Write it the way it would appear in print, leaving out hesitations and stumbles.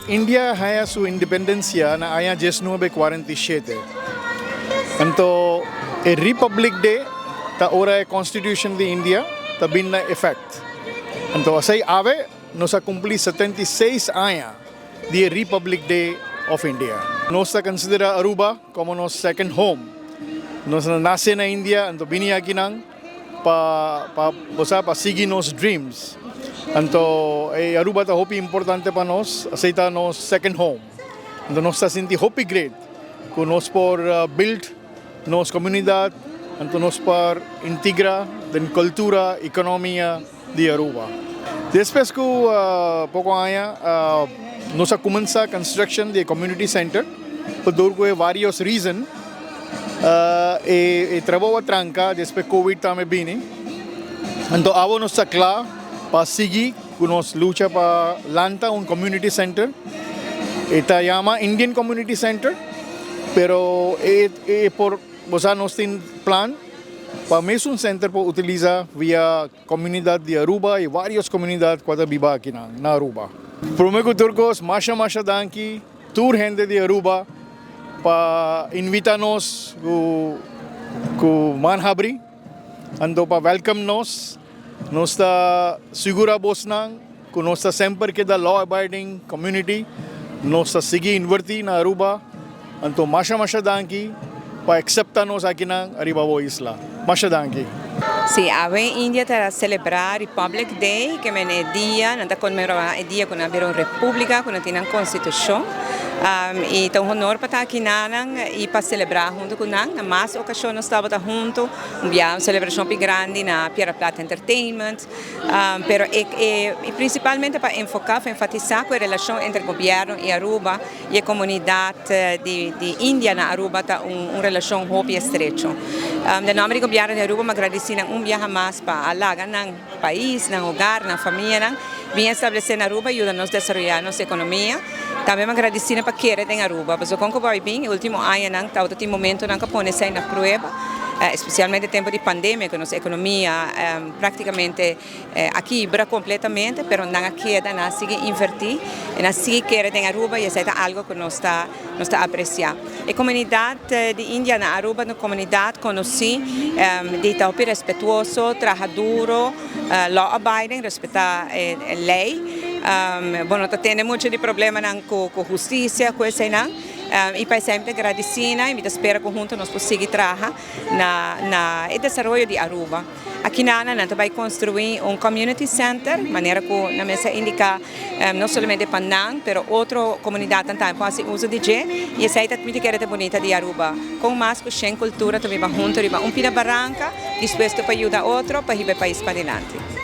India a haya su independencia na aña 1947. Anto e Republic Day ta ora e Constitution di India ta bin na effect. Anto asey awe nos a cumpli 76 aña di e Republic Day of India. Nos ta considera Aruba como nos second home. Nos a nace na India, anto bini akinan pa bo sa, pa sigui nos dreams. Anto e Aruba ta hopi importante pa nos, asey ta nos second home. Anto nos ta sinti hopi great cu nos por build nos comunidad, anto nos por integra den cultura, economia di Aruba. Despues cu poco aña nos a cuminsa construction di e community center, pero door cu e varios reason e trabou a tranca despues covid tambe bini. Anto awo nos ta cla pa sigui cu nos lucha pa lanta un community center. E ta yama Indian Community Center, pero e por, bo sa, nos tin plan pa mesun center por utiliza via comunidad di Aruba y varios comunidad cu ta biba aki na Aruba. Prome cu tur cos, masha masha danki tur hende di Aruba pa invita nos cu man habri, anto pa welcome nos. Nos ta sigura bosnan cu nos ta semper keda law abiding community. Nos ta sigui inverti na Aruba. Anto masha masha danki pa acepta nos akinan ariba bo isla. Masha danki. Si, awe India ta celebra Republic Day, kemen e dia, nan ta conmemora e dia cu nan a bira un republica, cu nan tin nan constitucion. Y ta un honor pa ta aki nanan y pa celebra hunto cu nan. Na mas ocasion nos tabata hunto, un bia un celebracion hopi grandi na Piedra Plata Entertainment. Pero e principalmente pa enfoca, pa enfatisa cu e relacion entre gobierno y Aruba y e comunidad di India na Aruba ta un relacion hopi estrecho. Den nomber di gobierno di Aruba mi a gradici nan un biaha mas pa a laga nan pais, nan hogar, nan famianan bin establece na Aruba y yuda nos desaroya nos economia. Tambe mi a gradici nan pa kere den Aruba, pasobra con cu bo a bin e ultimo añanan tabata tin momentonan cu a pone esey na prueba, especialmente tempo di pandemia cu nos economia practicamente a kibra completamente, pero nan a keda, nan a sigui inverti, nan a sigui kere den Aruba y esey ta algo cu nos ta nos ta aprecia. E comunidad di India na Aruba ta un comunidad conoci di ta hopi respetuoso, traha duro, law abiding, respeta e ley. Bo no ta tende mucho di problemanan cu husticia cu eseynan y pa esey mi ta gradici nan y mi ta spera cu hunto nos por sigui traha na e desaroyo di Aruba. Aki nan nan ta bai construi un community center, manera cu nan mester a indica no solamente pa nan, pero otro comunidadnan tambe por haci uso di dje, y esey ta mi ta kere ta bunita di Aruba. Con mas cu shen cultura ta biba hunto riba un pida baranca, dispuesto pa yuda otro pa hiba e pais padilanti.